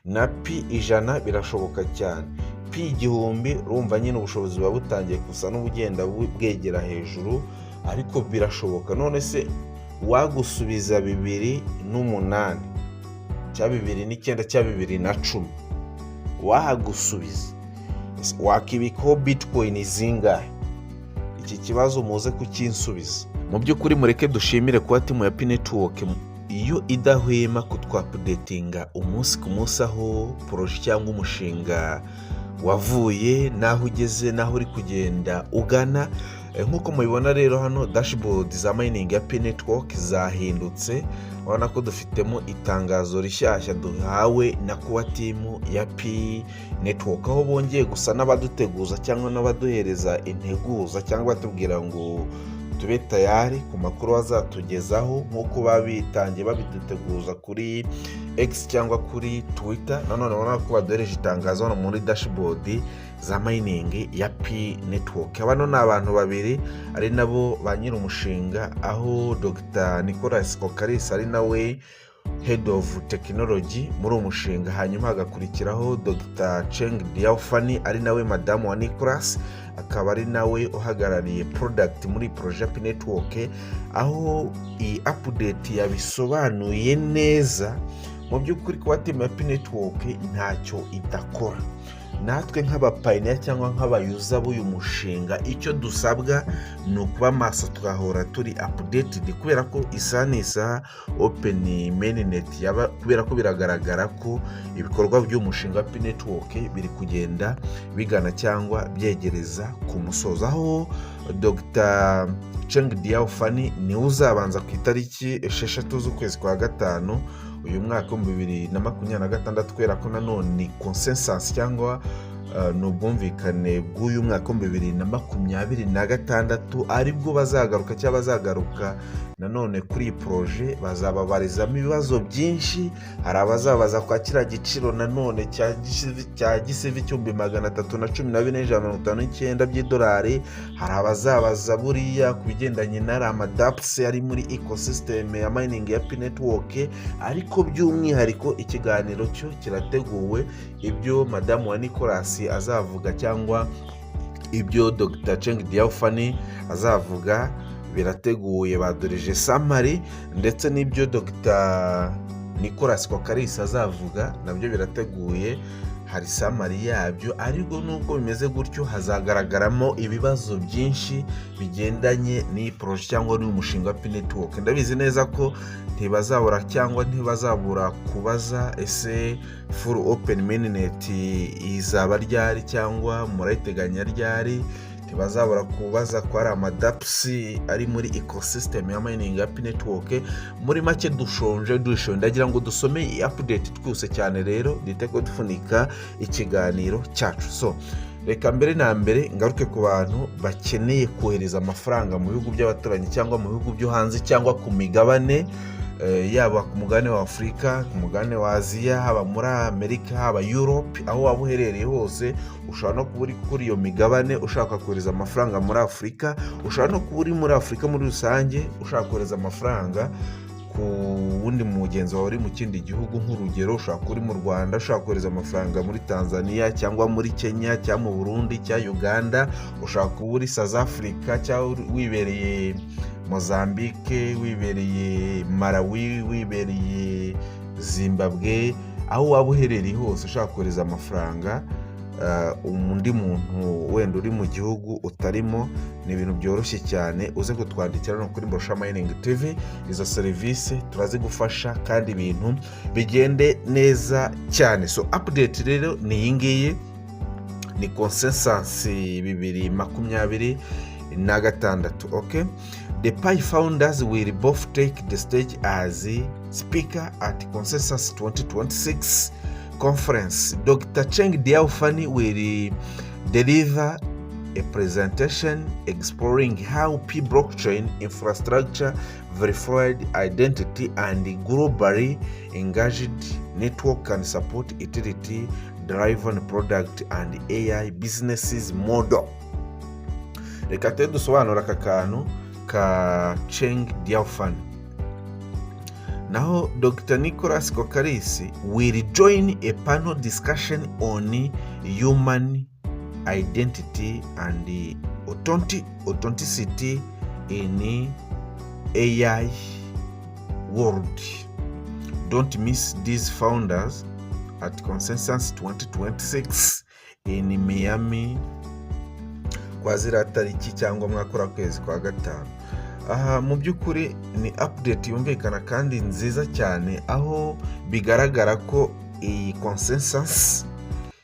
Na Pi 100 birashoboka cyane. Pi 1000, urumva nyine ubushobozi buba butangiye gusa n'ubugenda bwegera hejuru, ariko birashoboka. None se wagusubiza 2008 cyangwa 2009 cyangwa 2010, wahagusubiza wakibikaho bitcoin zingahe? Iki kibazo muze kukinsubiza. Mu by'ukuri mureke dushimire kuba team ya Pi Network iyo idahwema kutwa-updatinga umunsi ku munsi, aho projet cyangwa umushinga wavuye n'aho ugeze n'aho uri kugenda ugana. Nk'uko mubibona rero hano, dashboard za mining ya Pi Network zahindutse. Urabona ko dufitemo itangazo rishyashya duhawe na kuba team ya Pi Network, aho bongeye gusa n'abaduteguza cyangwa n'abaduhereza integuza cyangwa batubwira ngo tube tayari ku makuru bazatugezaho, nk'uko babitangiye babiduteguza kuri X cyangwa kuri Twitter. Nanone urabona ko baduhereje itangazo hano muri dashboard za mining ya Pi Network. Bano ni abantu babiri ari nabo ba nyiri umushinga, aho Dr Nicolas Kokkalis ari nawe head of technology muri uwo mushinga, hanyuma hagakurikiraho Dr Chengdiao Fan, ari nawe madamu wa Nicolas, akaba ari nawe uhagarariye product muri projet Network, aho iyi update yabisobanuye neza. Mu by'ukuri kuba team ya Pi Network ntacyo idakora. Natwe nk'aba pioneer cyangwa nk'aba user b'uyu mushinga, icyo dusabwa ni ukuba maso, tugahora turi updated, kubera ko isaha n'isaha open mainnet yaba, kubera ko biragaragara ko ibikorwa by'umushinga wa Pi Network biri kugenda bigana cyangwa byegereza ku musozo, aho Dr Chengdiao Fan niwe uzabanza ku itariki 6 z'ukwezi kwa gatanu uyu mwaka wa 2026, kubera ko nanone ni consensus cyangwa ni ubwumvikane bw'uyu mwaka wa 2026, aribwo bazagaruka cyangwa bazagaruka nanone kuri iyi projet. Bazababarizamo ibibazo byinshi. Hari abazabaza kwa kiriya giciro nanone cya gisivi 314,159 by'idolari. Hari abazabaza buriya ku bigendanye n'ari ama dApps ari muri ecosystem ya mining ya Pi Network. Ariko by'umwihariko ikiganiro cyo kirateguwe, ibyo madamu wa Nicolas azavuga cyangwa ibyo Dr Chengdiao Fan azavuga birateguye, badoreje summary, ndetse n'ibyo Dr Nicolas Kokkalis azavuga nabyo birateguye, hari summary yabyo. Ariko nubwo bimeze gutyo, hazagaragaramo ibibazo byinshi bigendanye n'iyi projet cyangwa n'uyu mushinga wa Pi Network. Ndabizi neza ko ntibazabura cyangwa ntibazabura kubaza: ese full open mainnet izaba ryari cyangwa murayiteganya ryari? Ntibazabura kubaza ko ari ama dApps ari muri ecosystem ya mining ya Pi Network. Muri make dushonje dushonje. Ndagira ngo dusome iyi update twihuse cyane rero, duhite ko dufunika ikiganiro cyacu. So reka mbere na mbere ngaruke ku bantu bakeneye kohereza amafaranga mu bihugu by'abaturanyi cyangwa mu bihugu byo hanze cyangwa ku migabane, yaba ku mugabane wa Afurika, ku mugabane wa Aziya, haba muri Amerika, haba Europe, aho waba uherereye hose. Ushobora no kuba uri kuri iyo migabane ushaka kohereza amafaranga muri Afurika. Ushobora no kuba uri muri Afurika muri rusange ushaka kohereza amafaranga ku wundi mugenzi wawe uri mu kindi gihugu. Nk'urugero, ushobora kuba uri mu Rwanda ushaka kohereza amafaranga muri Tanzania cyangwa muri Kenya cyangwa mu Burundi cyangwa Uganda. Ushobora kuba uri South Africa cyangwa wibereye Mozambique, wibereye Malawi, wibereye Zimbabwe. Aho waba uherereye hose ushaka kohereza amafaranga undi muntu wenda uri mu gihugu utarimo, ni ibintu byoroshye cyane. Uze kutwandikira no kuri Mborosha Mining TV, izo serivisi turazigufasha kandi ibintu bigende neza cyane. So update rero ni iyi ngiyi, ni consensus 2026. Okay, the Pi founders will both take the stage as speaker at Consensus 2026 conference. Dr Chengdiao Fan will deliver a presentation exploring how Pi blockchain infrastructure, verified identity, and globally engaged network can support utility driven product and AI businesses model. Reka tube dusobanura aka kantu ka Chengdiao Fan. Naho Dr Nicolas Kokkalis will join a panel discussion on human identity and authenticity in AI world. Don't miss these founders at Consensus 2026 in Miami kwa ziriya tariki cyangwa mwakora kwezi kwa gatanu. Aha mu by'ukuri ni update yumvikana kandi nziza cyane, aho bigaragara ko iyi consensus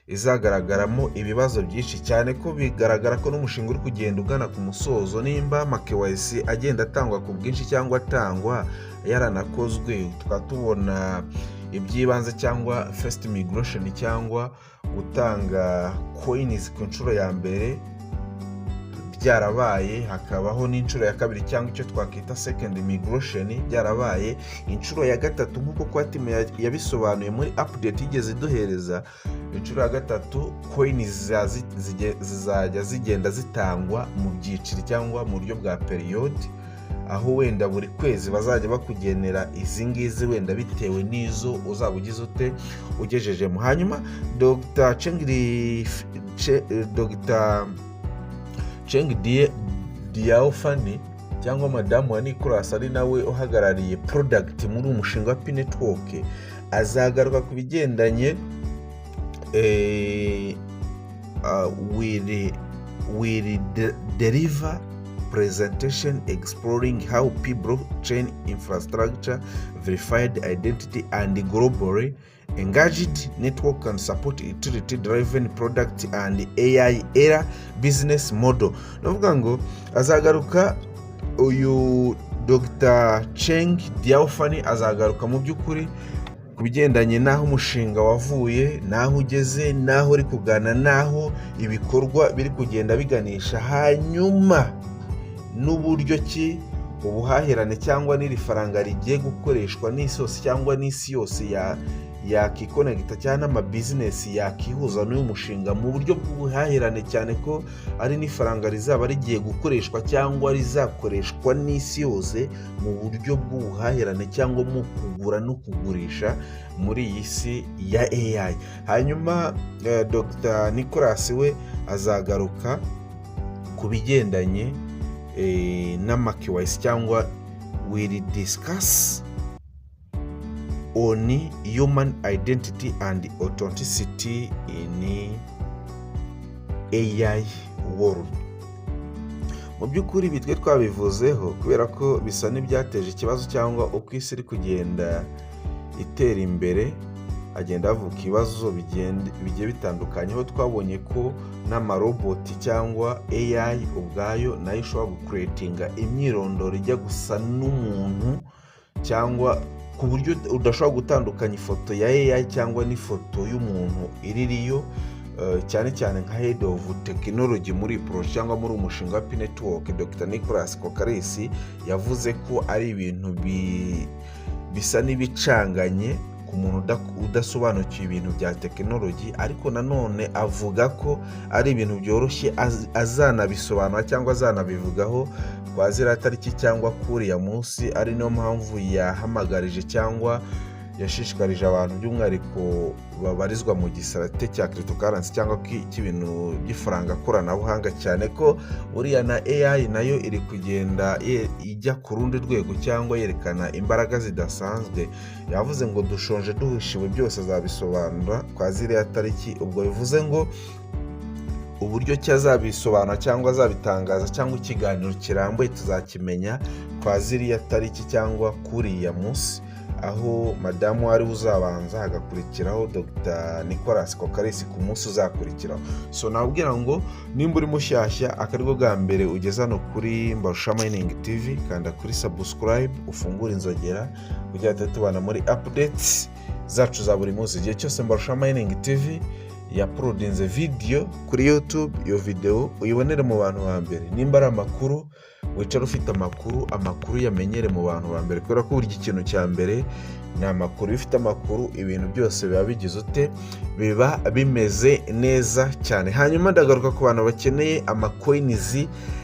izagaragaramo ibibazo byinshi cyane, ko bigaragara ko n'umushinga uri kugenda ugana ku musozo. Nimba ama KYC agenda atangwa ku bwinshi cyangwa atangwa yaranakozwe, tukaba tubona iby'ibanze cyangwa first migration cyangwa gutanga coins ku nshuro ya mbere byarabaye, hakabaho n'inshuro ya kabiri cyangwa icyo twakwita second migration byarabaye, inshuro ya gatatu nk'uko Core Team yabisobanuye muri update yigeze iduhereza, inshuro ya gatatu coin zizajya zigenda zitangwa mu byiciro cyangwa mu buryo bwa period, aho wenda buri kwezi bazajya bakugenera izi ngizi, wenda bitewe n'izo uzaba ugize ute ugejejemo. Hanyuma Dr Cheng Diaofani cyangwa madamu wa Nicolas, ari nawe uhagarariye product muri uyu mushinga wa Pi Network, azagaruka ku bigendanye will deliver presentation exploring how Pi blockchain infrastructure, verified identity and globally engaged network can support utility driven product and AI era business model. Ni ukuvuga ngo azagaruka, uyu Dr Cheng Diaofani azagaruka mu by'ukuri ku bigendanye n'aho umushinga wavuye, n'aho ugeze, n'aho uri kugana, n'aho ibikorwa biri kugenda biganisha, hanyuma n'uburyo ki ubuhahirane cyangwa n'iri faranga rigiye gukoreshwa n'isi yose cyangwa n'isi yose yakikonegita cyangwa n'amabizinesi yakihuza n'uyu mushinga mu buryo bw'ubuhahirane, cyane ko ari n'ifaranga rizaba rigiye gukoreshwa cyangwa rizakoreshwa n'isi yose mu buryo bw'ubuhahirane cyangwa mu kugura no kugurisha muri iyi si ya AI. Hanyuma Dr Nicolas we azagaruka ku bigendanye n'ama KYC cyangwa will discuss on human identity and authenticity in AI world. Mu by'ukuri ibi twe twabivuzeho kubera ko bisa n'ibyateje ikibazo, cyangwa uko isi iri kugenda itera imbere hagenda havuka ibibazo bigiye bitandukanye, aho twabonye ko n'amaroboti cyangwa AI ubwayo nayo ishobora gukuretinga imyirondoro ijya gusa n'umuntu, cyangwa ku buryo udashobora gutandukanya ifoto ya AI cyangwa n'ifoto y'umuntu iririyo, cyane cyane nka head of technology muri iyi projet cyangwa muri umushinga wa Pi Network, Dr Nicolas Kokkalis yavuze ko ari ibintu bisa n'ibicanganye ku muntu udasobanukiwe ibintu bya tekinoloji, ariko nanone avuga ko ari ibintu byoroshye, azanabisobanura cyangwa azanabivugaho kwa ziriya tariki cyangwa kuriya munsi. Ari niyo mpamvu yahamagarije cyangwa yashishikarije abantu, by'umwihariko babarizwa mu gisate cya cryptocurrency cyangwa cy'ibintu by'ifaranga koranabuhanga, cyane ko buriya na AI nayo iri kugenda ijya ku rundi rwego cyangwa yerekana imbaraga zidasanzwe. Yavuze ngo dushonje duhishiwe, byose azabisobanura kwa ziriya tariki. Ubwo bivuze ngo uburyo ki azabisobanura cyangwa azabitangaza cyangwa ikiganiro kirambuye tuzakimenya kwa ziriya tariki cyangwa kuriya munsi, aho madamu ari uzabanza, hagakurikiraho Dr Nicolas Kokkalis ku munsi uzakurikiraho. So nabwira ngo nimba uri mushyashya, akaribwo bwa mbere ugeze hano kuri Mbarusha Mining TV, kanda kuri subscribe, ufungure inzogera kugira ngo tubana muri updates zacu za buri munsi. Igihe cyose Mbarusha Mining TV yaprodinze video kuri YouTube, iyo video uyibonere mu bantu ba mbere. Nimba ari amakuru, wicara ufite amakuru, amakuru yamenyere mu bantu ba mbere, kubera ko burya ikintu cya mbere ni amakuru. Iyo ufite amakuru, ibintu byose biba bigize ute? Biba bimeze neza cyane. Hanyuma ndagaruka ku bantu bakeneye ama coins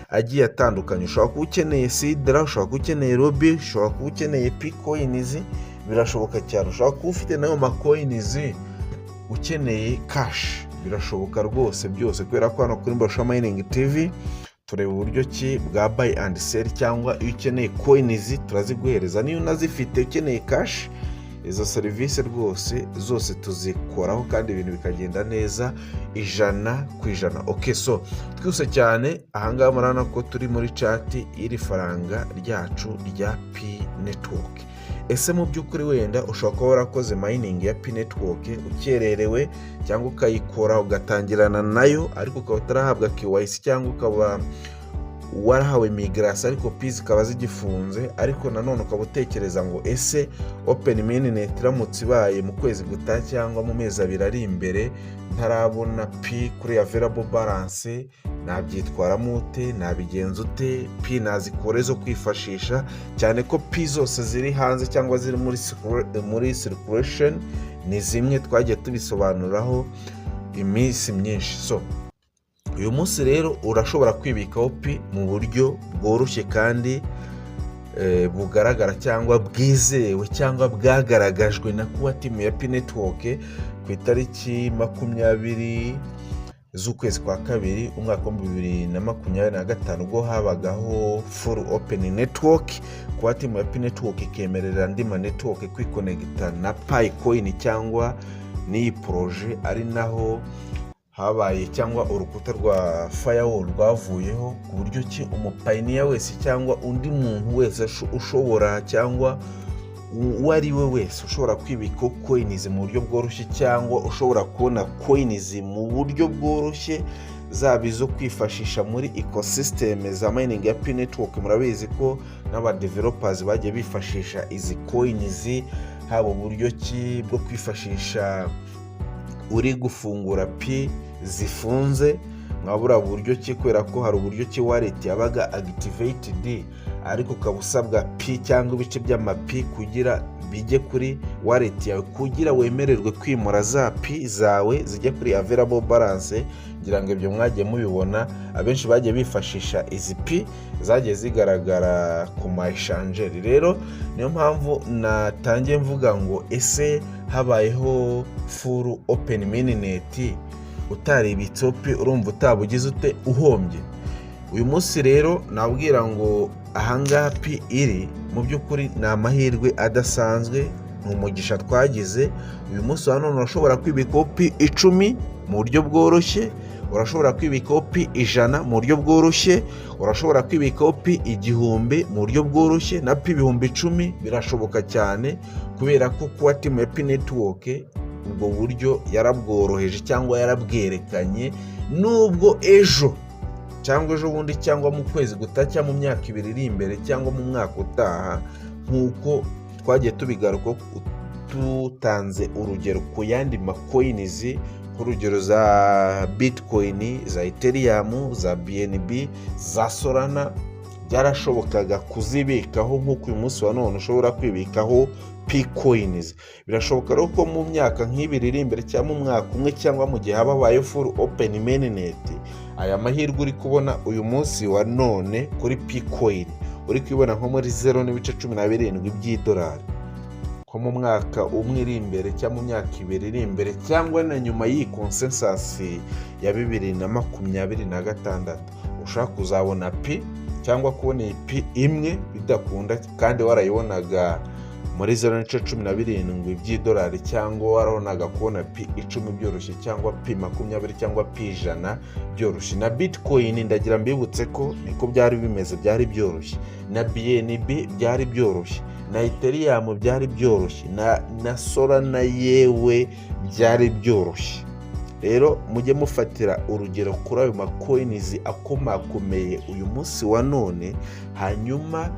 agiye atandukanye. Ushobora kuba ukeneye Sidra, ushobora kuba ukeneye Ruby, ushobora kuba ukeneye Pi coins. Birashoboka cyane. Ushobora kuba ufite nayo ma coins ukeneye cash, birashoboka rwose byose, kubera ko hano kuri Mbasha Mining TV tureba uburyo ki bwa buy and sell, cyangwa iyo ukeneye coins turaziguhereza, niyo unazifite ukeneye cash, izo serivisi rwose zose tuzikoraho kandi ibintu bikagenda neza 100%. Ok, so twihuse cyane, ahangaha murabona ko turi muri chart y'iri faranga ryacu rya Pi Network. Ese mu by'ukuri wenda ushobora kuba warakoze mining ya Pi Network ukererewe, cyangwa ukayikora ugatangirana nayo ariko ukaba utarahabwa KYC, cyangwa ukaba warahawe migration ariko Pi zikaba zigifunze, ariko nanone ukaba utekereza ngo ese open mainnet iramutse ibaye mu kwezi gutaha cyangwa mu mezi 2 ari imbere ntarabona Pi kuri available balance, nabyitwaramo ute? Nabigenza ute? Pi nazikore zo kwifashisha, cyane ko Pi zose ziri hanze cyangwa ziri muri circulation ni zimwe twagiye tubisobanuraho iminsi myinshi. So uyu munsi rero urashobora kwibikaho Pi mu buryo bworoshye kandi bugaragara cyangwa bwizewe cyangwa bwagaragajwe na core team ya Pi Network ku itariki 20 z'ukwezi kwa kabiri umwaka wa 2025, ubwo habagaho full open network. Core team ya Pi Network ikemerera andi ma network kwikonegita na Pi coin cyangwa n'iyi projet, ari naho habaye cyangwa urukuta rwa firewall rwavuyeho, ku buryo ki umu pioneer wese cyangwa undi muntu wese ushobora cyangwa uwo ari we wese ushobora kwibika coins mu buryo bworoshye, cyangwa ushobora kubona coins mu buryo bworoshye, zaba izo kwifashisha muri ecosystem za mining ya Pi Network. Murabizi ko n'aba developers bagiye bifashisha izi coins, haba uburyo ki bwo kwifashisha uri gufungura Pi zifunze mwabura buryo ki, kubera ko hari uburyo ki wallet yabaga activated ariko ukaba usabwa Pi cyangwa ibice by'amapi kugira bijye kuri wallet yawe, kugira wemererwe kwimura za Pi zawe zijye kuri available balance. Ngira ngo ibyo mwagiye mubibona, abenshi bagiye bifashisha izi Pi zagiye zigaragara ku ma exchange. Rero niyo mpamvu natangiye mvuga ngo ese habayeho full open mainnet utaribitseho Pi, urumva utaba ugize ute uhombye? Uyu munsi rero nabwira ngo ahangaha Pi iri mu by'ukuri ni amahirwe adasanzwe, ni umugisha twagize. Uyu munsi wa none urashobora kwibikaho Pi 10 mu buryo bworoshye, urashobora kwibikaho Pi 100 mu buryo bworoshye, urashobora kwibikaho Pi 1000 mu buryo bworoshye, na Pi 10,000 birashoboka cyane, kubera ko core team ya Pi Network ubwo buryo yarabworoheje cyangwa yarabwerekanye. Nubwo ejo cyangwa ejo bundi cyangwa mu kwezi gutaha cyangwa mu myaka 2 iri imbere cyangwa mu mwaka utaha, nk'uko twagiye tubigaruka tutanze urugero ku yandi ma coins, nk'urugero za Bitcoin, za Ethereum, za BNB, za Solana, byarashobokaga kuzibikaho nk'uko uyu munsi wa none ushobora kwibikaho Pi coins. Birashoboka rero ko mu myaka nk'ibiri iri imbere cyangwa mu mwaka umwe cyangwa mu gihe haba habaye full open mainnet, aya mahirwe uri kubona uyu munsi wa none kuri Pi coin uri kubibona nko muri 0.17 by'idolari, ko mu mwaka umwe iri imbere cyangwa mu myaka 2 iri imbere cyangwa na nyuma y'iyi consensus ya 2026 ushaka kuzabona Pi cyangwa kubona iyi Pi imwe bidakunda kandi warayibonaga muri 0.17 by'idolari, cyangwa warabonaga kubona Pi 10 byoroshye, cyangwa Pi 20 cyangwa Pi 100 byoroshye. Na Bitcoin ndagira mbibutse ko niko byari bimeze, byari byoroshye, na BNB byari byoroshye, na Ethereum byari byoroshye, na Solana yewe byari byoroshye. Rero mujye mufatira urugero kuri ayo ma coins akomakomeye uyu munsi wa none, hanyuma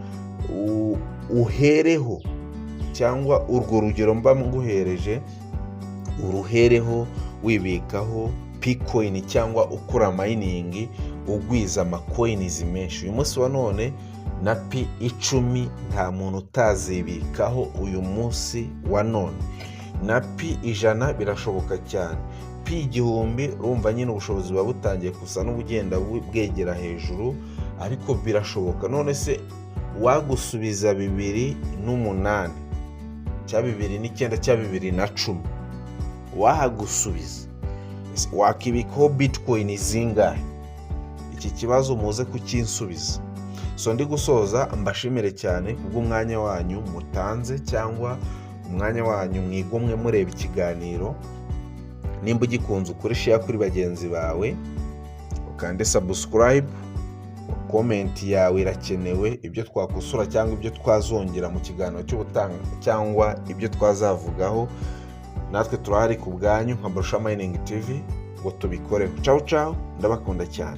uhereho cyangwa urwo rugero mba nguhereje uruhereho wibikaho Pi coin cyangwa ukora mining ugwiza ama coins menshi. Uyu munsi wa none na Pi 10 nta muntu utazibikaho uyu munsi wa none, na Pi 100 birashoboka cyane, Pi 1000 urumva nyine ubushobozi buba butangiye gusa n'ubugenda bwegera hejuru, ariko birashoboka. None se wagusubiza 2008 cyangwa 2009 cyangwa 2010, wahagusubiza wakibikaho Bitcoin zingahe? Iki kibazo muze kukinsubiza. So ndi gusoza, mbashimire cyane kubw'umwanya wanyu mutanze cyangwa umwanya wanyu mwigomwe mureba ikiganiro. Nimba ugikunze, ukore share kuri bagenzi bawe, ukande subscribe. Comment yawe irakenewe, ibyo twakosora cyangwa ibyo twazongera mu kiganiro cy'ubutanga cyangwa ibyo twazavugaho, natwe turahari ku bwanyu nka Barusha Mining TV ngo tubikoreho. Cawu cawu, ndabakunda cyane.